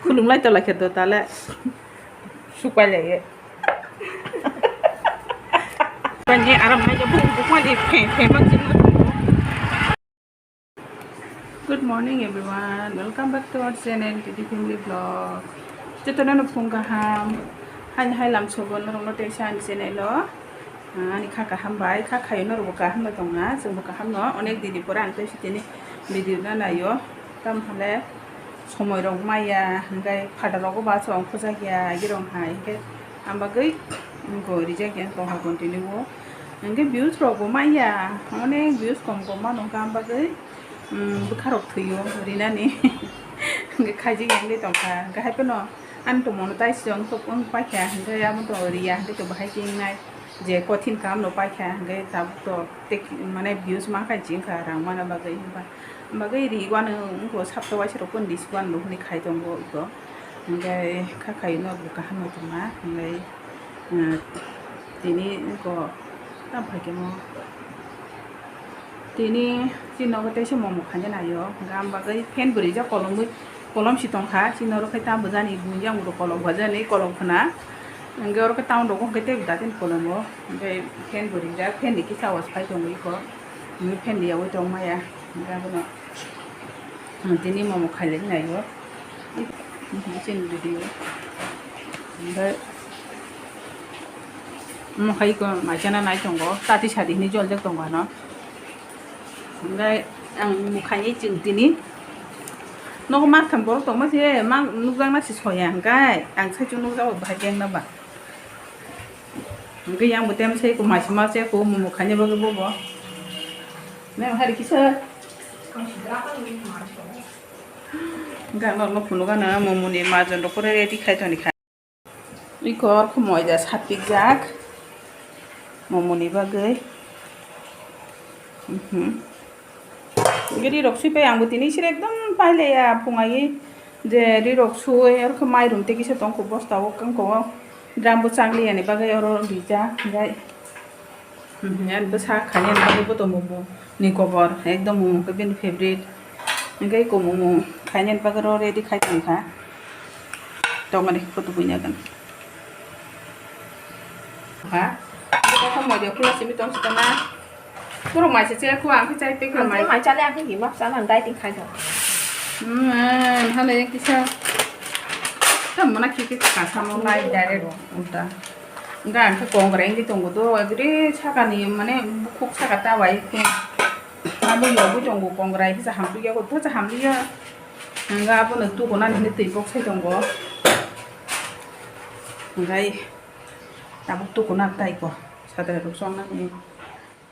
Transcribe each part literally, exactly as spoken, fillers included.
Khulumlai tolai khe do tale. Supai laiye. Bani aram nai jabo bukmani phe phe bang jin. Good morning everyone, welcome back to our channel T D Family Vlog. Jotono no phung kaham, hai hai lam sobo norok no teisa ani channel o. Ah, ani kha kaham bai, kha khayo norok bo kaham bai tongna, chwng bo kaham no. Onek dini pore ang teisa tini video no naio, tam hale somoi rok maya, hingke phataro go baso ongkhojak ya, girong hai hingke. Ang bagwi, wngkha rijak ya, tongkha continue o. Hingke views rok bo manya, onek views kom kom mano, hingke ang bagwi, mm, bwkha rok thwio rinani. Hingke khaijak ya, hingke tongkha, hingke hai phano ani tongmani tai siyong tok wng paikha, hingke amo to riya, hingke to bahai khe wngnai, je kothin kam no paikha, hingke tabuk to tek, mane views mankha, jingkha, rang mana bagwi, himba. Bagwi ri wano wngkha, sapta waisa rok phone dis wano hwnwi khai tongo iko. Hingke kha khaino bo kaham no tongma, hingke, ah, tini wngkha tam phaikhe mo. Tini chini nogo teisa momo khaina naio, hingke ang bagwi fan bo rijak kolomwi, kolom si tongkha, chini oro khe tam bwjani, buini yang bo kolom bwjani, kolom khna. Hingke oro khe town rogo hingke tei bwda tini kolomo, hingke fan bo rijak, fan ni kisa awas phai tongo iko, hingke fan ni yaui tong maya, hingke abono. Ang tini momo khailai naio. Chini video. Omo khai ko maisana nai tongo. Tati sadi hinui joljak tongo ano. Hingke ang mokhaini chwng tini. Nogo matham borok tongma se mang nukjakna se soya hingke. Ang saichung nukjago bahai bengna ba. Hingke yang bo tem se ko maisima se ko momo khaini bagwi bobo. Nang hari kisa. Hingke ang norokno phunukha na momoni majon rok pore ready khai toni kha. Iko orkho moida sapikjak momoni bagwi. Mhm. Rirok sui pai ang bo tini sire ekdom pailaiya phungai je rirok sui orkho mairum tei kisa tongkho bosta o kangkho o drum bo chakliyani bagwi oro rijak hingke. Mhm, ani bwsa khainani bagwi bo tongo bo ni kobor ekdom momo khe bini favorite. Hingke iko momo khainani bagwi oro ready khai tongkha. Tongmani photo buina gana. Ha? Iko kha moida khula simi tong sita na. Borok maisa chaya kho ang khe chai tei kha mai. Mai chale ang khe hima chana dieting khai tong. Hmm, hale kisa. Tam mana khe khe kasamo lai direct ulta. Hingke ang khe kongrai wngwi tongo do, agre sakani mane bukhuk saka ta bai khe. Abo yogwi tongo kongrai kisa hamtwi yago, thaisa hamliya. Hingke abono tukunani hinwi twi boksai tongo. Hingke tabuk tukuna tai ko, sadra rok chongnani.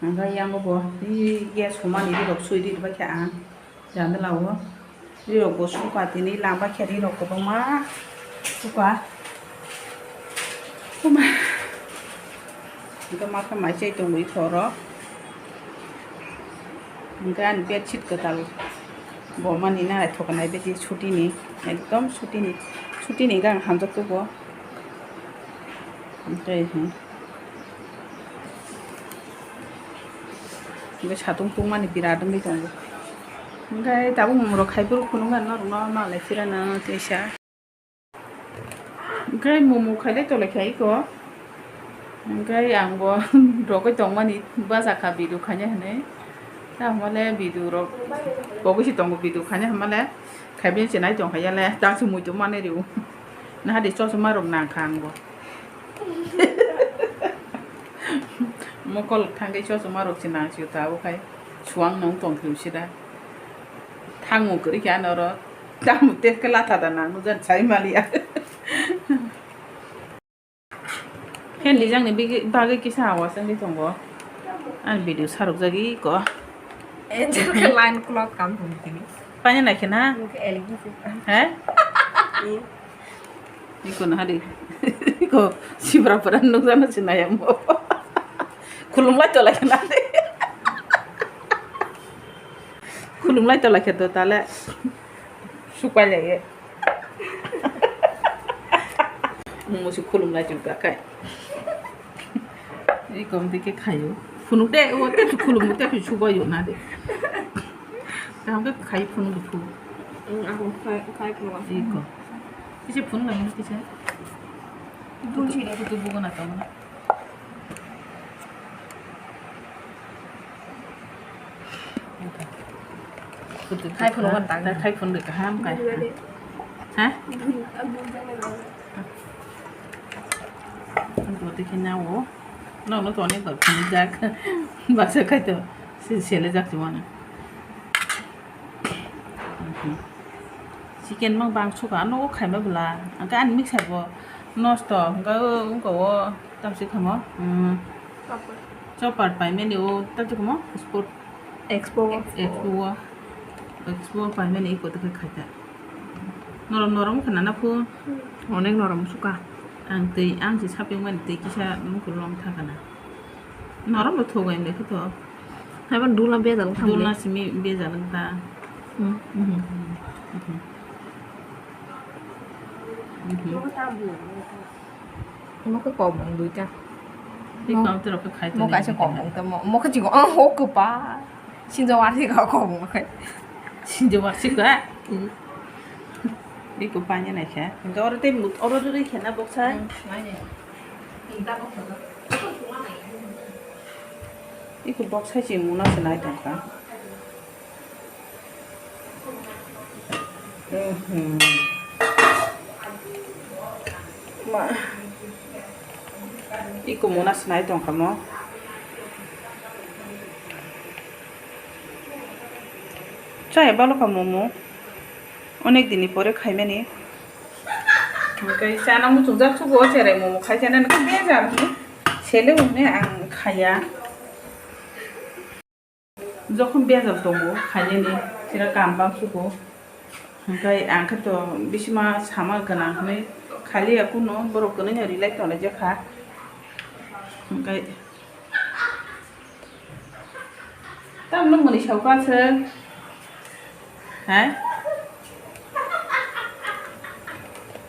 Hingke yang bo, i gas humani rirok sui ri bai kha ang jandala o. Rirok bo suka tini lama khe rirok kwbangma suka. Kuma. Hingke ma khe mai chai tongwi thoro. Hingke ani bedsheet kwtal bo mani naithok nai beti sutini. Ekdom sutini. Sutini hingke ang hamjak tugo. Hingke, hmm. Hingke satung tungmani birat wngwi tongo. Hingke tabuk mumrok khai phuru phunuknani norokno malai phirana teisa. Hingke momo khailai tolai kha iko. Hingke ang bo rogwi tongmani bacha kha video khaina hinwi. Tamole video rok pogwi se tongo video khaina hinmale. Khaibini se nai tongkha yale tangse muitu mane rw. Nahadi chosma rok nangkha ang bo. Mokol thangwi chosma rok se nang sio tabuk khai suang nung tong phio sida. Thangmung kwrwi khe ano oro tamo tep khe latha da nang nukjani sai maliya. Fan rijak ni bigi-, bagwi kisa awas wngwi tongo. Ani video sarok jagwi ko. Angel khe line cloth kam tong tini. Paina naikhe na? Nung khe L G se. He? Iko na hari. Iko sibra pura nukjana sinayambo. Khulumlai tolai khana de. Khulumlai tolai khe do tale. Supai laiye. Musi khulumlai chukha kai. Iko dike khayo. Phunuk de, o te khulum te subayo na de. Tamo khe khai phunuk de phu. Ang khai khai phunuk. Iko. Kisa phone lai kisa. Phone si dai. Kutu bugo na tamo. Khai phone wan tang. Khai phone de kaham kai. Bugo de. Ha? Bugo de. Ang bugo de khe nao. No, no, to ne bar phone jak. Baksa khai to. Si sele jak tu mana. Chicken mang bang suka ano khaima bwla. Angka ani mixer bo nosto. Angka o, angka o tamsi khamo. Hmm. Chopper. Chopper pai mani o tamsi khamo. Sport. Expo. Expo o. Expo pai mani iko tike khaita. Norom norom khana na phu. Hmm. Onek norom suka. Ang tei, ang si sapeng mani tei kisa mukul long thakana. Norom bo thogo ang lekha to. Haiban dula bejal thang. Dula simi bejal ta. Hmm. Hmm. Hmm. Hmm. Mo khe kok bong duita. Mo kaisa kok bong tamo. Mo khe chikon, oh, ho kwpa. Sinjo warsi kok bong khe. Sinjo warsi ka? Hmm. Iko panya naikha. Hingke oro tei mut-, oro rwi khe na boksai? Hmm, naini. Iko boksai se muna se nai tongkha. Mhm. Ma. Iko muna se nai tongkha mo. Chaya balo ka momo. Onek dini pore khaimani. Hingke chana muchungjak sugo, o cherai momo khai chana ni bejal hwnwi sele hwnwi ang khaiya. Jokhon bejal tongo khainani, chira kam bang sugo. Hingke ang khe to bisima sama gwnang hwnwi khaliya kuno borok kwnwi no rilai tonglaijak kha. Hingke Tamno mwnwi saukaswk? Ha?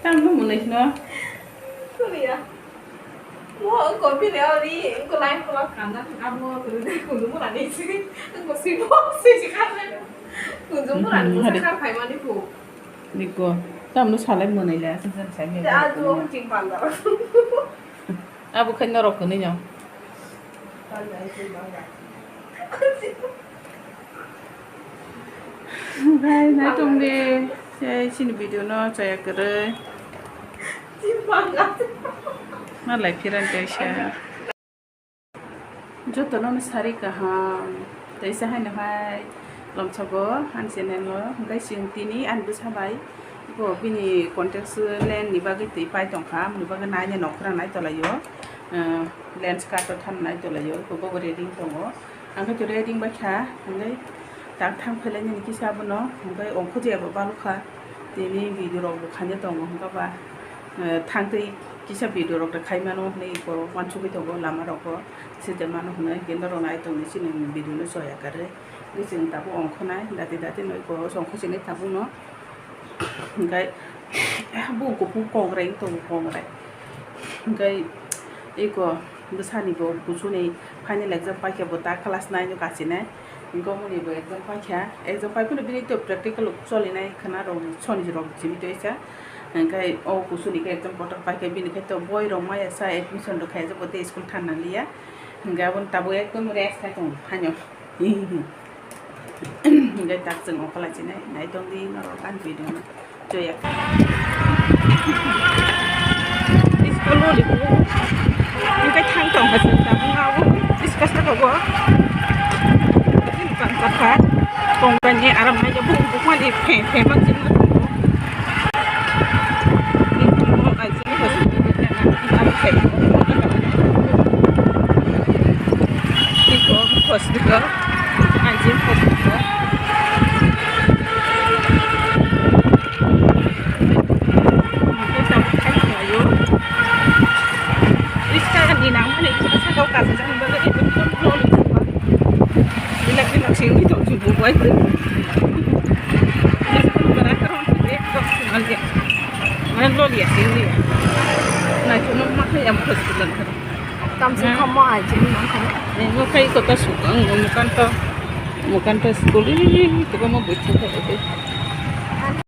Tamno mwnwi sino? Suriya. Mo ko bini ari ko lain ko kanda abo ko de ko mo na ni si. Ko si mo si si ka. Ko mo na ni ko sa kar phai mani ko. Niko. Tamno salai mwnwi le aswk jan sai me. Abo khe norok kwnwi no. Bai, naitung di, sei chini video no chaya kwrwi. Ma lai phiran kaisa. Jotono no sari kaham, teisa haino hai lomsago ani channel o, hingke chwng tini ani bwsa bai bo bini contact lens ni bagwi twi pai tongkha, amoni bagwi naina nokra nai tolai o, lens card o thanai tolai o, bobo ready tongo. Ang khe to ready bai kha, hwnwi tak thang phailainani kisa abono, hwnkhai ongkho je abo balokha, tini video rok bo khaina tongo, hwnkhaba, eh, thangtwi kisa video rok rw khaimano hwnwi borok uansugwi tongo lama rogo, swijak mano hwnwi, hwnkhe norok nai tongdi chini video no choya kwrwi, hwnkhe chwng tabuk ongkhonai, dati dati no eko ongkho chinai tabukno. Hingke bung kuphung kongrai tongo, kongrai. Hingke eko bwsani bo kuchuni final exam paikha, bo ta class nine o kachinai. Hingke omoni bo exam paikha, exam paiphano bini to practical rok cholinai khna rok soni rok chini toisa. Hingke o kuchuni khe exam kotor paikha, bini khe to boi rok maya sa admission rok khaijak, bo tei school thang nang liya. Hingke aboni tabuk ekdom rest khai tongo haino. Hingke tak chwng ongkha lai chinai, nai tong di norok ani video no. Joya. School o libu. Hingke thang tong kha chwng tabuk ma o. Discuss ka togo. Ini kan kha. Tong kan ni aram nai bu bu ma di phe phe ma chwng. Hospital, I G M hospital. Riska ni nang mani kisa kau kasa jang bale ekdom loli. Bilak bilak sing ni tong jubu bai. Mana loli ya sini. Nah, cuma makan yang hospital. Tamsi kamo aji ni nang kamo. Ngo kai kota sukang, ngo mukan to, mukan to school ini, itu kamu bucin to itu.